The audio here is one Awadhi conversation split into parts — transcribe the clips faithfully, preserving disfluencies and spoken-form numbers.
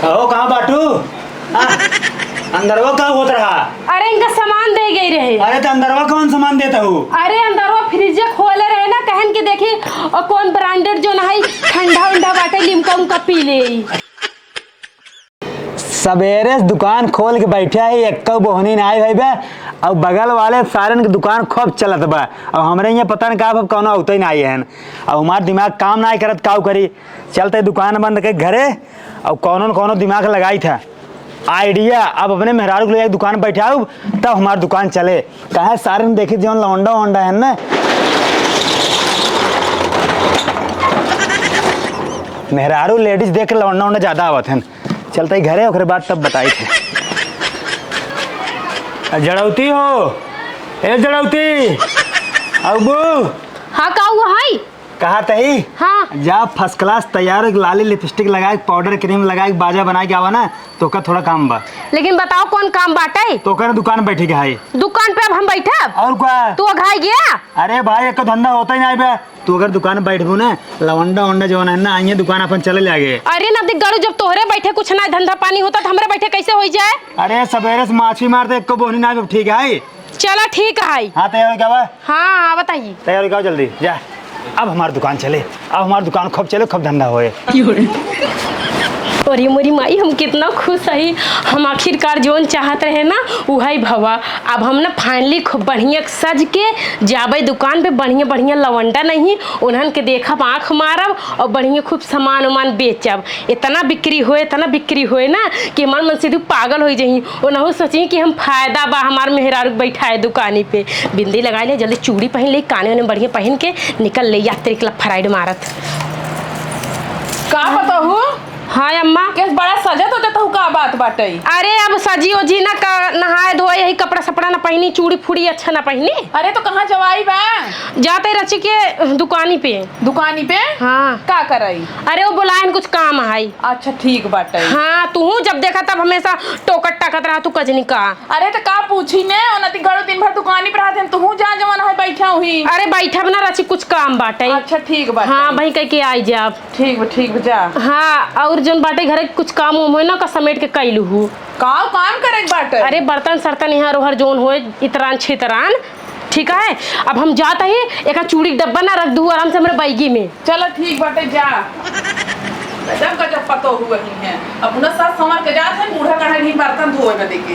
कहो, कहाँ बाटू? आ, अंदरवा का होत रहा? अरे, इनका सामान दे गई रहे। अरे, तो अंदरवा कौन सामान देता हूँ? अरे, अंदरवा फ्रिज खोले रहे ना, कहन के देखी, और कौन ब्रांडेड जो ना है, ठंडा उंडा बाटे, लिमका उमका पी ले। सबेरे से दुकान खोल के बैठे है, एक्को बोहनी ना आई भाई बे। और बगल वाले सारन के दुकान खूब चलत बा, और हमरे यहाँ पता न का, अब कौनो औते ना आई है। अब हमार दिमाग काम ना करत, काऊ करी? चलते दुकान बंद के घरे, और कौनो न कौनो दिमाग लगाई था आइडिया। अब अपने मेहरारू के लिए एक दुकान बैठाऊ, तब हमार दुकान चले। काहे सारे ने देखी जौन लौंडा वोंडा है ना, मेहरारू लेडीज देख के लौंडा वोंडा ज्यादा आवत हैं। चलते ही घरे, ओकरे बाद तब बताई थे। जड़ौती हो, ए जड़ौती, अबू। हाँ, का हुआ है? कहा तही? हाँ। जा फर्स्ट क्लास तैयार हो, लाली लिपस्टिक लगाए, पाउडर क्रीम लगाए, बाजा बनाए के आवा ना, तोका थोड़ा काम बा। लेकिन बताओ कौन काम बाटे? तोका ना दुकान बैठे के है। दुकान पे अब हम बैठब? और का? तू अघाई गया? अरे भाई, एक तो धंधा होता ही नहीं बे। तू अगर दुकान बैठबू ना, लवंडा वंडा जौन है ना, आइए दुकान अपन चले लागे। अरे नदी गड़ू, जब तोहरे बैठे कुछ ना धंधा पानी होता तो हमरे बैठे कैसे होई जाए? अरे सबेरे से माछी मारते, एक बोहनी ना, ठीक है? चला ठीक है। हाँ, तैयार हो क्या बा? हाँ, हाँ, बताइए। तैयार हो क्या, जल्दी जा। अब हमार दुकान चले, अब हमार दुकान खूब चले, खूब धंधा होए। अरे मोरी माई, हम कितना खुश हई। हम आखिरकार जौन चाहत रहे ना, उहई भवा। अब हम ना finally खूब बढ़िया सज के जाबे दुकान पे, बढ़िया बढ़िया लवंडा नहीं, उन्हन के देखब, आँख मारब और बढ़िया खूब सामान उमान बेचब। इतना बिक्री होए, इतना बिक्री होए ना कि हमार मन सीधू पागल होई जही। ओनहु सोची कि हम फायदा बा हमार मेहरारू के बैठाए दुकानी पे। बिंदी लगाई ले, जल्दी चूड़ी पहिन ले, काने ओने बढ़िया पहिन के निकल ले, यात्री के लफराइड मारत। का पतोहू? हाँ अम्मा। केस बड़ा सजत हो जाता हूँ, का बात बाटे? अरे अब सजी ओजी ना का, नहाए धोए यही कपड़ा सपड़ा ना पहिनी, चूड़ी फूड़ी अच्छा ना पहिनी। अरे तो कहाँ जवाई बा? जाते रची के दुकानी पे। दुकानी पे? हाँ। का करई? अरे वो बोलायन कुछ काम है। अच्छा ठीक बाटे। हाँ, तू जब देखा तब हमेशा टोकत टाकत रहा तू कजनी का। अरे तो का पूछी ने, ओ नती घरो दिन भर दुकानी पे रहत हैं, तू जा जवन है बैठा हुई। अरे बैठब ना रची, कुछ काम बाटे। अच्छा ठीक बाटे। हाँ भाई, कह के आई जाब। ठीक बा, ठीक बा, जा। हाँ, और जौन बाटे घरे कुछ काम उम होए ना, ओका समेट के कइलू हूँ। का काम करे के बाटे? अरे बर्तन सर्तन यहाँ रोहर जौन होए, इतरान छितरान, ठीक है। अब हम जात ही, एक चूड़ी के डब्बा ना रख दू आराम से हमरे बैगी में। चलो ठीक बाटे, जा। गजब गजब पतोहू ही हैं। अपना सास संवर के जात है, बूढ़ा कहाँ नहीं बर्तन धोए बदे के।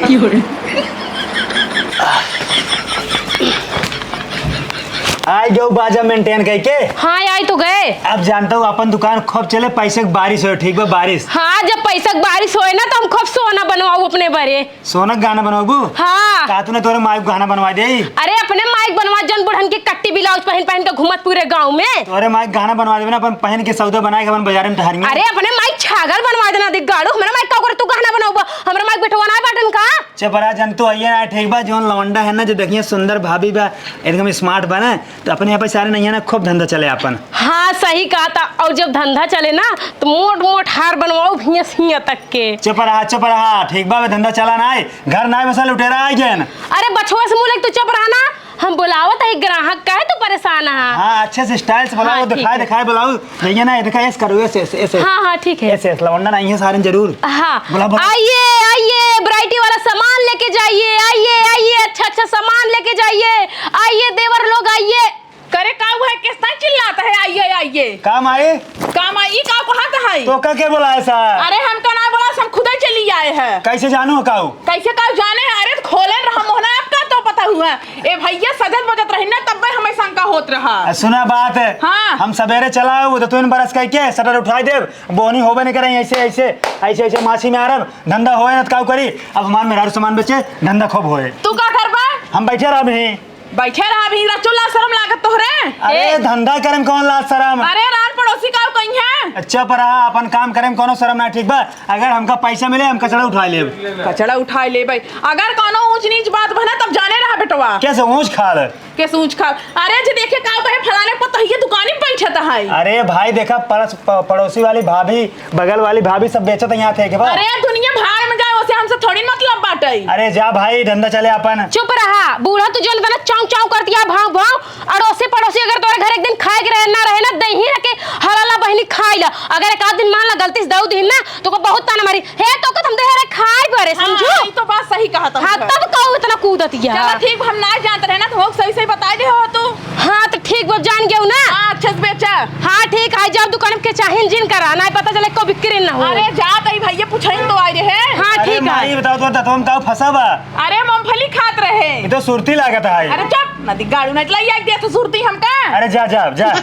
आई गयो बाजा maintain करके। हाँ, आई तो गए। अब जानता हूँ अपन दुकान खूब चले, पैसे के बारिश हो, ठीक बा, बारिश। हाँ, जब पैसा के बारिश होए ना, तो हम खूब सोना बनवाऊ अपने बरे। सोना के गहना बनवाबू? हाँ। का तूने तोरे माई के गहना बनवा दे? अरे, अपने माई के बनवा, जौन बुढ़न के कट्टी ब्लाउज पहन पहन के घूमत पूरे गाँव में। तोरे माई के गहना बनवा देबे ना, अपन पहन के सौदा बनाए के अपन बाजार में टहरिया। अरे, अपने माई के छागल बनवा देना, दिख गाड़ू, हमरे माई का ओकर तू गहना बनवाबू? हमरे माई के बेटवा ना बाटन का? चपरा जन तो आइए ना, ठीक बा, जौन लवंडा है ना, जो देखिए सुंदर भाभी बा, एकदम smart बा ना, तो अपने यहाँ पे सारे नहीं है ना, खूब धंधा चले अपन। हाँ, सही कहा था। और जब धंधा चले ना, तो मोट मोट हार बनवाओ भैंस हियाँ तक के। चुप रहा, चुप रहा, ठीक बा, बे धंधा चला ना है, घर ना है, बस लुटेरा आ गए ना। अरे बछवा से मुँह लग, तू चुप रहा ना, हम बुलावत है ग्राहक, काहे तू परेशान है? हाँ, अच्छे से style से बुलाओ, हाँ, ठीक दिखाए, है। दिखाए बुलाओ। भैया ना, ये देखा, ऐसे करो, ऐसे, ऐसे, ऐसे। हाँ, हाँ, ठीक है। ऐसे, ऐसे, लवंडा नहीं है, सारे जरूर। हाँ। बोला, बोला। आइए, आइए, variety वाला सामान लेके जाइए, आइए, आइए, अच्छा, अच्छा सामान लेके जाइए, आइए देवर लोग, आइए। करे का हुआ है, कितना चिल्लाता है, आइए, आइए। का माई? का माई, ई का कहत है? तो का के बोला है सा? अरे, हमका ना बोला, हम खुदे चली आए हैं। कैसे जानू काऊ? कैसे काऊ जाने है? अरे, तो खोले रहा मोहना, आपका तो पता हुआ। ए भैया, सजत बजत रही ना, तब हमें शंका होत रहा। आ, सुना बात है। हाँ। हम सवेरे चला आऊ, तो तुम बरस कह के शटर उठाई देब, बोहनी होबे नहीं करे, ऐसे, ऐसे, ऐसे, ऐसे माछी में आरब, धंधा होए ना तो काऊ करी। अब हमार मेहरारू सामान बेचे, धंधा खूब होए। तू का करबा? हम बैठे रहब ही। बैठे रहा भी, रचो लाज शरम लागत तोहरे। अरे, ए। धंधा करे में कौन लाज शरम? अरे, रान पड़ोसी का कहीं है? अच्छा पर रहा, अपन काम करे में कौनो शरम ना, ठीक बा? अगर हमका पैसा मिले, हम कचड़ा उठा लेब। कचड़ा उठा लेबे। अगर कौनो ऊंच नीच बात बना, तब जाने रहा बेटवा। कैसे ऊंच खाल? कैसे ऊंच खाल? अरे, जे देखे का कहे, फलाने पतोहिया दुकानी पे बैठत है। अरे भाई, देखा, पड़ोस-, प-, पड़ोसी वाली भाभी, बगल वाली भाभी सब बेचत है यहाँ थे के बा। अरे, दुनिया भाड़ में जाए, ते हमसे थोड़ी मतलब बाटइ। अरे जा भाई, धंधा चले अपन। चुप रहा, बूढ़ा तू जौन इतना चाँव चाँव करतिया, भाँव भाँव। अड़ोसी पड़ोसी अगर तोरे घर एक दिन खाए के रहे ना रहे ना, दही रखे हलाला बहिनी खाई ला। अगर एक आध दिन मान ला गलती से दऊ दिन ना, तो को बहुत ताना मारी। हे तो को हम दे रहे खाए बरे, हाँ, समझू? ई तो बात सही कहा था हाँ, उनका। तब कहू इतना कूदतिया। चला ठीक, हम ना जानत रहे ना, तो हम सही सही बताइ दे हो तू। हाँ, तो ठीक बा, जान गयो ना। हाँ, अच्छे से बेचा। हाँ, ठीक है, जब दुकान के चाहिन जिन करा, ना पता चले को बिक्री ना हो। अरे, जात ही भैया, पूछइन तो आइ रहे। हाँ, अरे ठीक है। माई, बताओ तो, तो हम काऊ फंसा बा? अरे, मूंगफली खात रहे। ये तो सुरती लागत है। अरे, चुप, नदी गाड़ू नहीं लाई, एक दिया तो सुरती हमका। अरे, जा, जा, जा।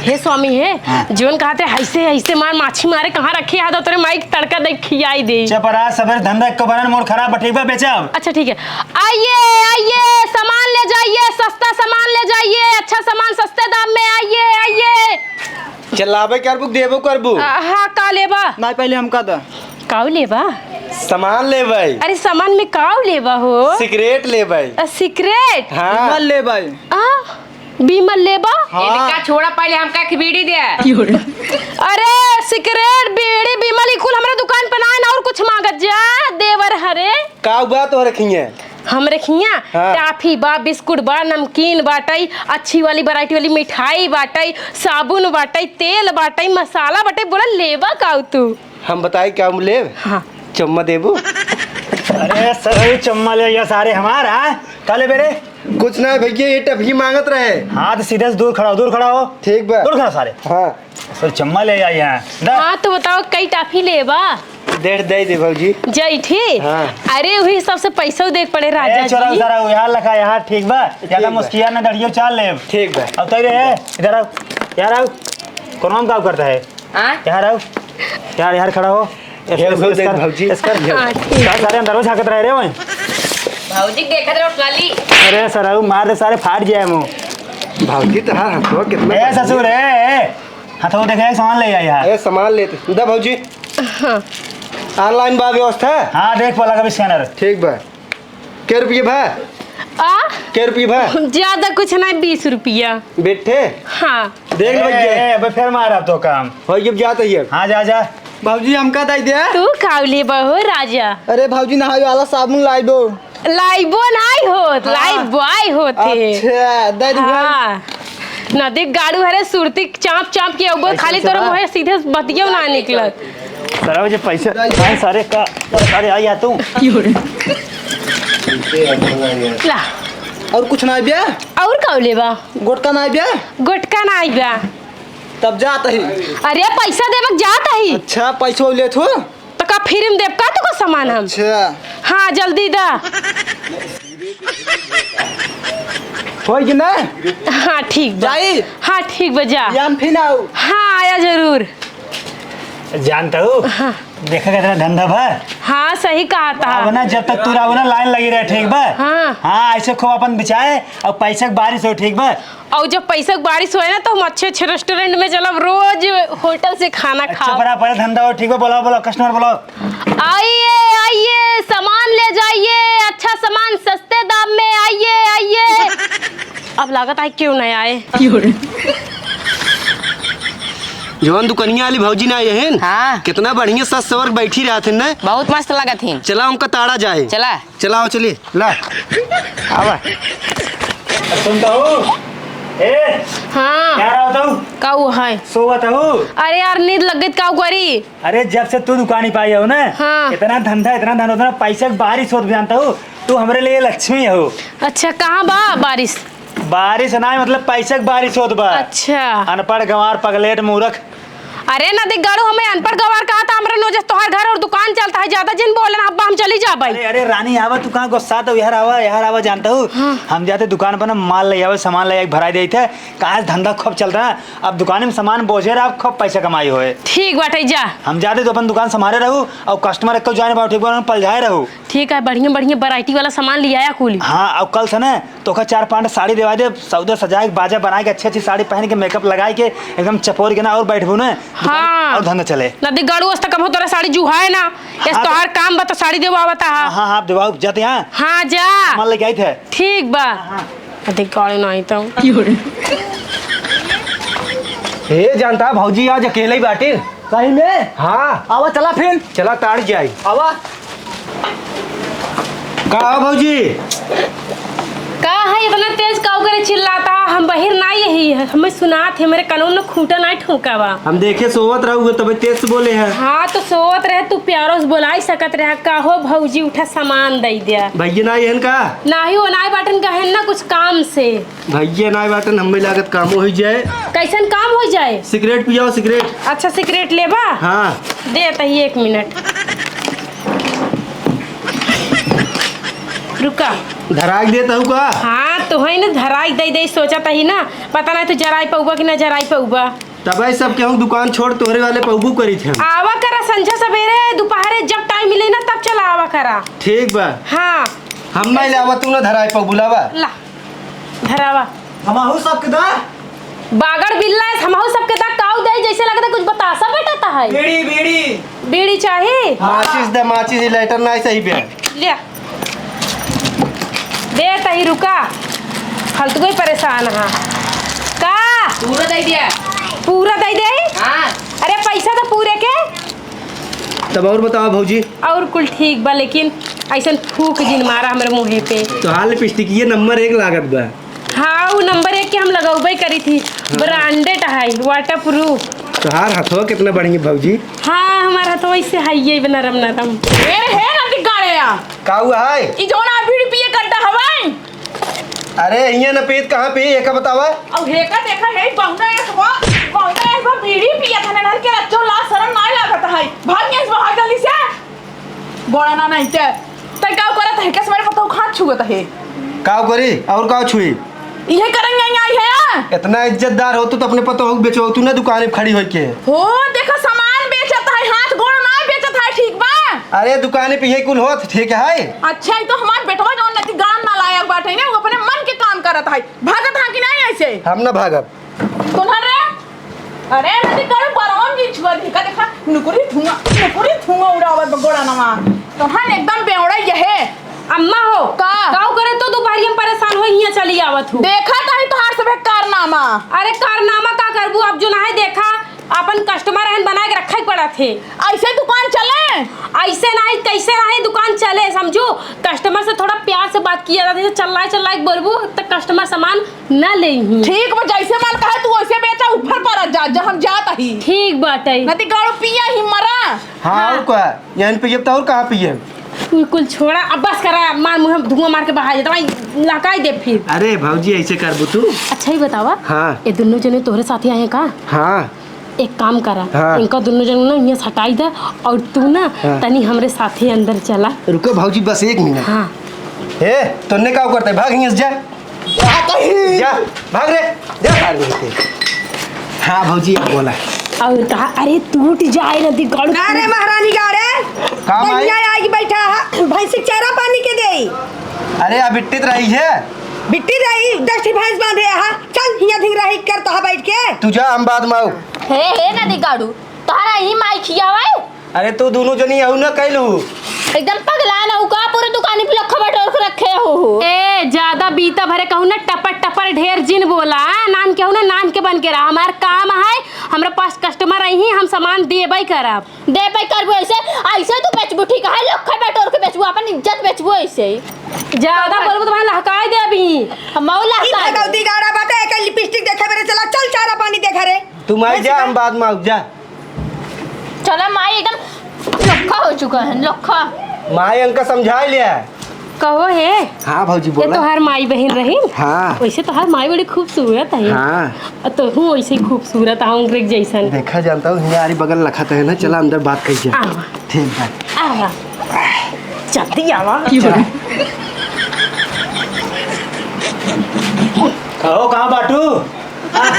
हे स्वामी, हे, हाँ। जौन कहते, "ऐसे, ऐसे मार, माछी मारे, कहाँ रखे है, तो तेरे माई के तड़का दे, खियाई दे।" चुप रहा, सबेरे धंधा को बनन, मोर खराब बा, ठीक बा, बेचब। अच्छा, ठीक है। आइए, आइए, सामान ले जाइए, सस्ता सामान ले जाइए, अच्छा सामान सस्ते दाम में, आइए, आइए। चलावे करबू, देबो करबू? आ, हाँ, का लेबा? ना, पहले हमका दा। काऊ लेबा? सामान लेबै। अरे, सामान में काऊ लेबा हो? सिगरेट लेबै। आ, सिगरेट? हाँ। विमल लेबै। आ, विमल लेबा? हाँ। इनका छोड़ा, पहले हमका एक बीड़ी दे। अरे, सिगरेट, बीड़ी, विमल, ई कुल हमरे दुकान पे ना आए ना, और कुछ मांगत जा, देवर हरे। का बा तोहरे खिया? हमरे खिया हाँ। टाफी बा, बिस्कुट बा, नमकीन बाटई, अच्छी वाली वैरायटी वाली मिठाई बाटई, साबुन बाटई, तेल बाटई, मसाला बाटई। बोला, लेबा काऊ तू? हम बताई का हम लेब? हाँ। चम्मा देबू? अरे सर, चम्मा ले या सारे हमार, हाँ? का लेबे रे? कुछ ना भैया, ये टफी मांगत रहे। हाँ, तो सीधे से दूर खड़ा हो, दूर खड़ा हो। ठीक बा। दूर खड़ा सारे। हाँ। सर, चम्मा ले आई हैं। दा। हाँ, तो बताओ, कई टाफी लेबा? डेढ़ दे दे भौजी। जई ठीक? हाँ। अरे, वही हिसाब से पैसा देख पड़े राजा ए, चोरा जी। उतारा हो, यहाँ लखा, यहाँ ठीक बा? ज्यादा ठीक बा। मुस्किया ना दड़ियो चाल लेब। ठीक बा। अब तै रे, इधर आओ, यार आओ। कौन काम करता है? हाँ? यार आओ, यार, यार खड़ा हो। ये इसकर, हो देख इसकर, भौजी। इसकर। हाँ, ठीक। का सारे अंदर में झांकत रहे रे वहीं। भौजी के देखत रहो खाली। अरे सरऊ, मार दे सारे, फाट जाए मुंह। भौजी तोहार हथवा कितना ए ससुर, ए, ए, हथवा देखे, सामान ले आया है। ए, सामान लेते। दा भौजी। हाँ। Online बा व्यवस्था? हाँ, देख पा लगा स्कैनर। ठीक बा। कै रुपये भा? आ? कै रुपये भा? ज्यादा कुछ नहीं, बीस रुपया। बैठे? हाँ। देख ले भैया। ए, ए, अबे फिर मारा तो काम। हो गया, जात है ये। हाँ, जा, जा। बाबूजी, हमका दाई दे। तू काऊ लेबा हो राजा? अरे बाबूजी, नहाए वाला साबुन लाई दो। लाइबो नाई होत, हाँ। लाइबॉय होत है। अच्छा, दे दू भाई। हाँ। नदी गाड़ू हरे सुरती चाँप चाँप के अउबो, ऐसे खाली तोर चला। मुँहे सीधे बतियो ना निकलत। सारा वजह पैसा, भाई सारे का, सारे आ गया तू। ला। और कुछ ना बिया? और का लेबा? गोटका ना बिया? गोटका ना बिया। तब जात ही। अरे पैसा देबक जात ही। अच्छा, पैसा लेत हो? तो का फ्री में देब का तोका सामान हम? अच्छा। हाँ, जल्दी दा। होई कि ना? हाँ, ठीक बा। जाई? हाँ, ठीक बा, जा। यान फिर आऊ। हाँ, आया जरूर। जानता हूँ। हाँ। देखा कितना धंधा बा। हाँ, सही कहा था। अब ना, जब तक तू रहो ना, लाइन लगी रहे, ठीक बा? हाँ। हाँ, ऐसे खूब अपन बिचाए और पैसा के बारिश हो, ठीक बा? और जब पैसा के बारिश होए ना, तो हम अच्छे अच्छे रेस्टोरेंट में चलब, रोज होटल से खाना अच्छा, खाब। बड़ा, बड़ा धंधा हो, ठीक बा? बोलाओ, बोलाओ, कस्टमर बोलाओ। आइए, आइए, सामान ले जाइए, अच्छा सामान सस्ते दाम में, आइए, आइए। अब लागत है क्यों नहीं आए। जवन दुकनिया वाली भौजी ना आए हैं, हाँ। कितना बढ़िया सज सवर के बैठी रहत हैं ना। बहुत मस्त लागत हैं। चला उनका ताड़ा जाए। चला। चलाओ, चलिए, ला। आवा। सुनता हूँ? ए, हाँ। क्या रहा बताऊँ? का हुआ है? सोवत हूँ। अरे यार, नींद लग गई, का करी? अरे, जब से तू दुकानी पाई हो ना, हाँ। इतना धंधा, इतना धंधा, इतना पैसा के बारिश होत, जानता हूँ, तू हमरे लिए लक्ष्मी हो। अच्छा, कहाँ बा बारिश? बारिश ना, मतलब पैसा के बारिश होत बा। अच्छा। अनपढ़, गंवार, पगलेट, मूर्ख। अरे नदी गाड़ू, हमें अनपढ़ गंवार कहा था, हमरे नोजस तोहार घर और दुकान चलता है, ज्यादा जिन बोले ना, अब्बा हम चली जा भाई। अरे, अरे रानी, आवा, तू कहाँ गुस्सा तो यार, आवा, यार आवा, जानता हूँ। हाँ। हम जाते दुकान पर ना माल ले आवे, सामान ले आके भराई देते, काज धंधा खूब चलता है। अब दुकान में सामान बोझे रहा, खूब पैसा कमाई होए। ठीक बाटे, जा। हम जाते तो अपन दुकान संभाले रहू और कस्टमर एक जाने पाओ, ठीक बा, पलझाए रहू। ठीक है, बढ़िया बढ़िया वैरायटी वाला सामान ले आया कुल। हाँ, और कल से ना तोका चार पांच साड़ी देवा दे, सौदा सजाए के, बाजा बनाए के, अच्छी अच्छी साड़ी पहन के, मेकअप लगाए के, एकदम चपोर के ना और बैठबू ना, हाँ। और धंधा चले। नदी गाड़ू, आज तक कबो तोरा साड़ी जुहाए ना, यस हाँ, तो तोहार काम बता, साड़ी देवा बता। हाँ, हाँ, हाँ, आप देवाओ, जाते हैं। हाँ, जा। सामान लेके आई थे। ठीक बा। हाँ, हाँ। नदी गाड़ू नहीं तो। हे जानता भौजी आज अकेले ही बाटे। सही में? हाँ। आवा चला फिर। चला ताड़ जाई। आवा। का हो भौजी? का है इतना तेज काऊ करे चिल्लाता? हम बहिर नाई यही, हमें सुनात है, मेरे कानों में खूंटा नाई ठोंका बा। हम देखे सोवत रहू, तबे तेज से बोले हैं। हाँ, तो सोवत रहे, तू प्यारो से बोलाई सकत रहे। का हो भौजी, उठा सामान दई द्या। भैया नाई हन का? नाही, वो नाई बाटन का है ना कुछ काम से। भैया नाई बाटन, हमें लागत कामो हो जाए। कैसन काम हो जाए? सिगरेट पियाओ, सिगरेट। अच्छा, सिगरेट लेबा? हाँ। दे तही एक मिनट। रुका। धराई दे तहु का? हाँ, तो है ना, धराई दे दे, सोचा तही ना, पता नहीं तू जराई पउबा कि ना जराई पउबा। तब सब केहू दुकान छोड़ तोहरे वाले पउबू करी थे। आवा करा संझा सवेरे, दोपहरे जब टाइम मिले ना, तब चला आवा करा। ठीक बा। हाँ। हम नहीं लावा, तू ना धराई पउबू, लावा। ला, धरावा। हमहू सबके दा। बागड़ बिल्ला है, हमहू सबके दा। काऊ दे, जैसे लगता कुछ बतासा बेटा ता है। बीड़ी, बीड़ी। बीड़ी चाही? माचिस दे, माचिस, ई लाइटर ना सही बे। ले। दे तही रुका। फालतू कोई परेशान हा। का? पूरा दे दिया। पूरा दे दे? हाँ। अरे पैसा तो पूरे के। तब और बतावा भौजी। और कुल ठीक बा, लेकिन ऐसन फूक जिन मारा हमरे मुँहे पे। तोहार लिपस्टिक ये नंबर एक लागत बा। हाँ, उ नंबर एक के हम लगौबे करी थी। हाँ। ब्रांडेड है, वाटरप्रूफ। तोहार हथवा कितना बढ़िया भौजी। हाँ, हमार हथवा इससे है, ये नरम नरम। ए, हे नदी गाड़े या। का हुआ है? ई जौन आ बीड़ी पिए करता हवाई। अरे, हियाँ न पीत कहाँ पी, एका बतावा। अब हेका देखा है, बहुना ऐसवा, बहुना ऐसवा बीड़ी पिया था, ननर के रच्चो ला शरम नाय लागत है। भाग यहाँ से बाहर जल्दी से। गोड़ा ना नहीं ते। तै का करत है? कस मेरे पतोह हाथ छुअत है? का करी? और का छुई? इहे करन यहाँ आई है? इतना इज्जतदार हो तू तो अपने पतोह को बेचो तू ना दुकान पे खड़ी होई के। हो, देखो सामान बेचत है, हाथ गोड़ ना बेचत है, ठीक बा? अरे दुकान पे ये कुल होत ठीक है? अच्छा, ई तो हमार बेटवा जौन नती गान ना लायक बाटे ने, वो अपने मन के काम करत है। भागत हाँ कि नहीं ऐसे? हम ना भागब। तोहन रे? अरे, नदी करू बरवन जी छुआ दी, का देखा, नुकुरी धुआं, नुकुरी धुआं उड़ावत बा गोड़ा नमा। तोहन एकदम बेवड़ा यहे। अम्मा हो, का? काऊ करे तो दोपहरिया में परेशान हो, हियां चली आवत हो। देखा ताही तोहार सभे कारनामा। अरे, कारनामा का करबू, अब जो ना है देखा, अपन कस्टमर रहन बनाए के रखे के पड़त है। ऐसे दुकान चले? ऐसे नहीं, कैसे नहीं दुकान चले, समझू? कस्टमर से थोड़ा प्यार से बात किया जाता है, जैसे चल्लाए चल्लाए के बोलबू, तो कस्टमर सामान ना लेइहीं। ठीक बा, जैसे मन कहे तू वैसे बेचा, ऊपर पर जा, जा हम जात ही। ठीक बाटे। नती गाड़ू पिया ही मरा। हाँ, हाँ। और का? यहीं पियब तो और कहाँ पियब? कुल, कुल छोड़ा, अब बस करा, मार मुँह धुआं मार के बहा जाता, वहीं लहकाई दे फिर। अरे भौजी, ऐसे करबू तू? अच्छा ही बतावा, हाँ। ये दुनों जने तोहरे साथे आए हैं का? हाँ। एक काम करा, हाँ। इनका दुनों जने ना यहाँ से हटाई दे और तू ना हाँ। तनी हमरे साथे अंदर चला। रुको भौजी, बस एक मिनट। हाँ। ए, तोन्ने का करते? भाग यहाँ से जा। जा, भाग रे, जा भाग यहाँ से। हाँ भौजी, अब बोला। और कहा, अरे टूट जाए ना दी गाड़ू। का रे महारानी का रे? का माई? बढ़िया आइके बैठा है, भैंसी के चारा पानी के दे। अरे अब बिट्टी तो रही है। बिट्टी रही, दस ठी भैंस बांधे है, चल हिया धिंग रही करता है बैठ के। तू जा, हम बाद में आऊ। हे, हे नदी गाड़ू, तोहरा ही माई खियावे? अरे तू दोनों जनी अहू न कैलू। एकदम पगला ना हो का, पूरे दुकानी पे लखा बटोर के रखे हो। ए, ज्यादा बीता भरे कहू ना, टपर टपर ढेर जिन बोला, नान के हो ना, नान के बन के रहा। हमार काम है, हमरा पास कस्टमर आई, हम सामान देबे करब। देबे करबो ऐसे, ऐसे तू बेचबू, ठीक है, लखा बटोर के बेचबू, अपन इज्जत बेचबू ऐसे। ज्यादा बोलबू तो भाई लहकाई दे अभी। हम मऊ ई लहकाई दे। भगवती गाड़ा बाटे, एक लिपस्टिक देखे मेरे, चला चल चारा पानी दे घरे। तू माई जा, हम बाद में आऊ, जा। चला माई एकदम लखा हो चुका है, लखा। माई अंका समझा लिया। कहो हे। हाँ भौजी, ये बोला। तोहार माई बहन रही। हाँ। वैसे तोहार माई बड़ी खूबसूरत है। हाँ। और तोहू वैसे ही खूबसूरत है, उनके जैसन। देखा जानता हूँ, हियाँ आरी बगल लखत है ना, चला अंदर बात कही जाए। आवा। ठीक बा। आवा। जल्दी आवा। चला। कहो, कहाँ बाटू? आ,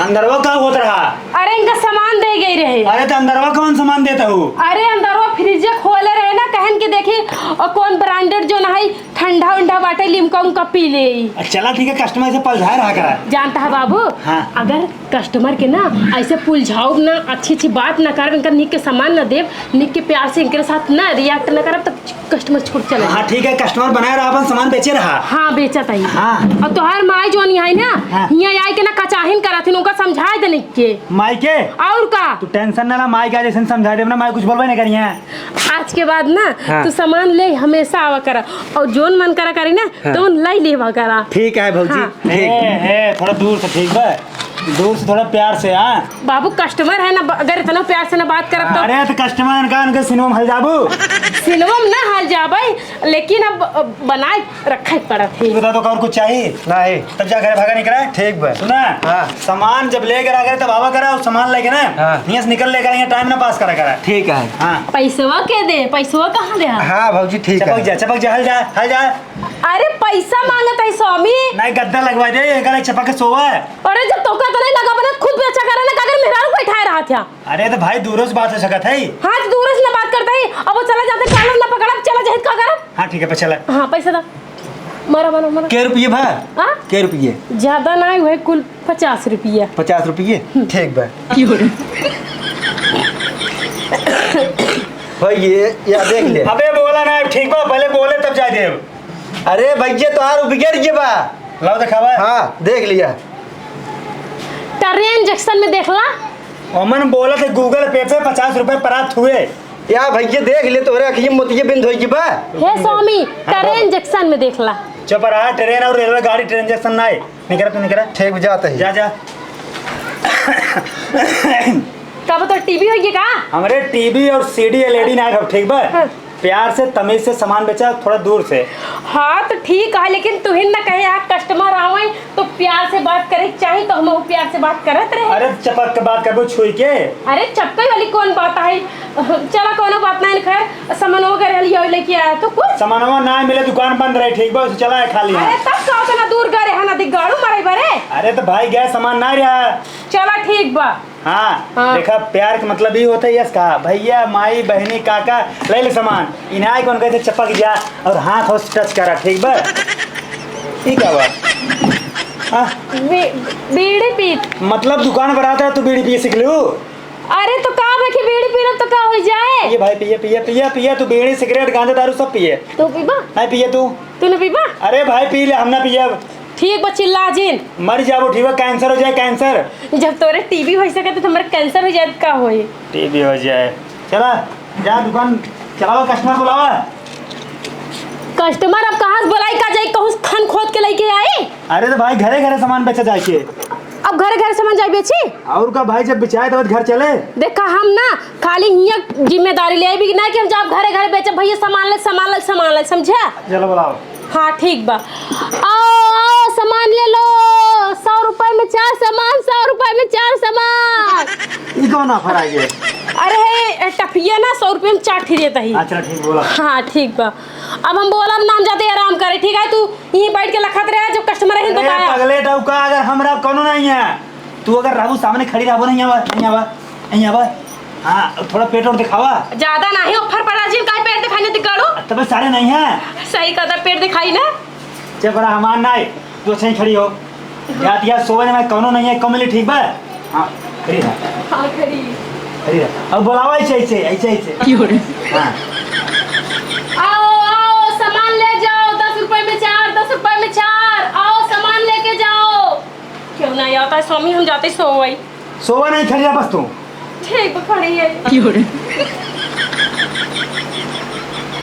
अंदरवा का होत रहा? अरे, इनका सामान दे गई रहे। अरे, तो अंदरवा कौन सामान देता हूँ? अरे, अंदरवा फ्रिज खोले रहे ना, कहन के देखी, और कौन ब्रांडेड जो ना है, ठंडा उंडा बाटे, लिमका उमका पी ले। चला ठीक है, कस्टमर से पलझाए रहा करा। जानता है बाबू, हाँ। अगर कस्टमर के ना ऐसे पुलझाउब ना, अच्छी अच्छी बात ना करब, इनका नीक के सामान ना देब, नीक के प्यार से इनके साथ ना रिएक्ट ना करब, तो कस्टमर छूट चले। हाँ ठीक है, कस्टमर बनाए रहा, अपन सामान बेचे रहा। हाँ, बेचत है। हाँ। और तोहार माई जोन है ना, हाँ। हियाँ आई के ना कचाहिन करत हिन, उनका समझाए दे नीक के। माई के? और का? तू टेंशन ना ला, माई का जैसे समझाए देब ना, माई कुछ बोलबे नहीं करी है। आज के बाद ना हाँ। तू सामान ले हमेशा आवा करा, और जोन मन करा करी ना हाँ। तो लाई लेवा करा। ठीक है भौजी, हाँ। ठीक। ए, ए, थोड़ा दूर से ठीक बा, दूर से थोड़ा प्यार से, हाँ। बाबू कस्टमर है ना, ब-, अगर इतना प्यार से ना बात करब तो। अरे तो कस्टमर का उनके सिनेमा में हल जाबू। सिनेमा में ना हल जाबे, लेकिन अब, अब बनाए रखे पड़त है। तू बता तो और कुछ चाहिए? नहीं। तब जा घरे भागा निकला। ठीक बा। सुना? हाँ। सामान जब लेकर आ गए तब आवा करा और सामान लेके ना हाँ। हियां से निकल लेकर यहाँ टाइम ना पास करा करा। ठीक है। हाँ। पैसवा के दे, पैसवा कहाँ दे? हाँ भौजी ठीक चपक है। जा, चपक जा, हल जा, हल जा। अरे पैसा मांगत है स्वामी। नहीं गद्दा लगवा दे, एक अलग चपक के सोवा है। अरे जब तोका तो नहीं लगा बना खुद बेचा करा ना, का अगर मेहरारू बैठाए रहा था। अरे तो भाई दूरों से बात हो सकत है। हाँ तो दूरों से ना बात करता है, अब वो चला जाते कालर ना पकड़ा, चला जाहित का करब? हाँ ठीक है, पे चला। हाँ पैसा दा। मारा, मारा, मारा। के रुपये भा? हाँ? के रुपये? ज्यादा ना है, वही कुल पचास रुपया। पचास रुपये? ठीक बा। भाई ये या देख ले। अबे बोला ना, ठीक बा, पहले बोले तब जाए देब। अरे भैया तोहार रुपये के बा। लाओ दिखावा। हाँ देख लिया। ट्रांजैक्शन में देख ला। ओमन बोलत है Google Pay पे पचास रुपए प्राप्त हुए। या भैया देख ले, तोहरे अखिए मोतिये बिंद होई की बा। हे स्वामी, हाँ, बोल। ट्रांजैक्शन में देख ला। चुप रहा, ट्रेन और रेलवे गाड़ी ट्रांजैक्शन ना है। निकरा तू, निकरा। ठीक, जात ही। जा, जा। का बा, तो टीवी होई का? हमरे टीवी और सीडी एलईडी ना है, ठीक बा? हाँ। प्यार से, तमीज से सामान बेचा, थोड़ा दूर से। हाँ, तो ठीक है, लेकिन तुहिन न कहे, यहाँ कस्टमर आवे, तो प्यार से बात करे के चाही, तो हमहू प्यार से बात करत रहे। अरे, चपक के बात करबो, छुई के। अरे, चपके वाली कौन बात है? चला, कोनो बात नहीं, खैर, सामानवा गए रहल, ये लेके आया तो कुछ। सामानवा ना मिले, दुकान बंद रहे, ठीक बा, उसे चला है खाली। अरे, तब का उतना दूर गए रहे, ना दिगाड़ू मारे बरे। अरे, तो भाई गए, सामान ना रहा। चला, ठीक बा। हाँ, हाँ। देखा, प्यार के मतलब ई होता है, यस कहा, भैया, माई, बहनी, काका, ले ले सामान। इन्हाई कौन कहते, चपक जा और हाथ हो टच करा, ठीक बा? ठीक है बा। हाँ। बी-, बीड़ी पी। मतलब दुकान पर आता है, तू बीड़ी पिए सीख लू? अरे, तो का बा कि बीड़ी पीना तो का हो जाए? ये भाई, पिए, पिए, पिए, पिए, तू बीड़ी, सिगरेट, गांजा, दारू सब पिए। तू पीबा? नहीं पिए तू। तू न पीबा? अरे भाई, पी ले, हम ना पिए। ठीक बा, चिल्ला जिन। मर जाबो, ठीक बा, कैंसर हो जाए, कैंसर। जब तोरे टीवी हो सके तो हमारे कैंसर हो जाए, का होई? टीवी हो जाए। चला, जा दुकान चलावा, कस्टमर बुलावा। कस्टमर अब कहाँ से बुलाई, का जाई, कहूँ खन खोद के लेके आई? अरे तो भाई, घरे घरे सामान बेचा जाए के। अब घरे घरे सामान जाए बेची? और का भाई, जब बेचाए तो घर चले। देखा, हम ना खाली हियाँ जिम्मेदारी ले आइबी कि ना कि हम जाब घरे घरे बेचब, भैया सामान ले, सामान ले, सामान ले, समझा? चलो बुलाओ। हाँ, ठीक बा। आओ, आओ, सामान ले लो, सौ रुपए में चार सामान, सौ रुपए में चार सामान। ई कौन ऑफर आ गया? अरे, हे, टफिया ना सौ रुपए में चार ठी देता ही। अच्छा, ठीक बोला। हाँ, ठीक बा। अब हम बोलब ना, हम जाते आराम करे, ठीक है? तू यहीं बैठ के लखत रहे, जब कस्टमर आही अरे बताया। पगले टौका, अगर हमरा कोनो नहीं है, तू अगर रहबू सामने खड़ी रहबो, नहीं आवा, नहीं आवा, नहीं आवा। हाँ, थोड़ा पेट और दिखावा। ज्यादा नहीं, ऊपर पड़ा जी, काहे पेट दिखाई नहीं दिखाड़ू? तबे सारे नहीं है। सही कहता, पेट दिखाई ना। चल, बड़ा हमार ना है, तू अच्छा ही खड़ी हो। जात या सोवे में कौनो नहीं है, कम मिली, ठीक बा? हाँ, खड़ी रह। हाँ, खड़ी। खड़ी रह। अब बुलावा ऐसे, ऐसे, ऐसे, ऐसे। क्यों रे? हाँ। आओ, आओ, सामान ले जाओ, दस रुपए में चार, दस रुपए में चार। आओ, सामान लेके जाओ। क्यों ना आता है स्वामी, हम जाते सोवई। सोवा नहीं, खड़ी रह बस तू। ठीक बा, खड़ी है। क्यों रे?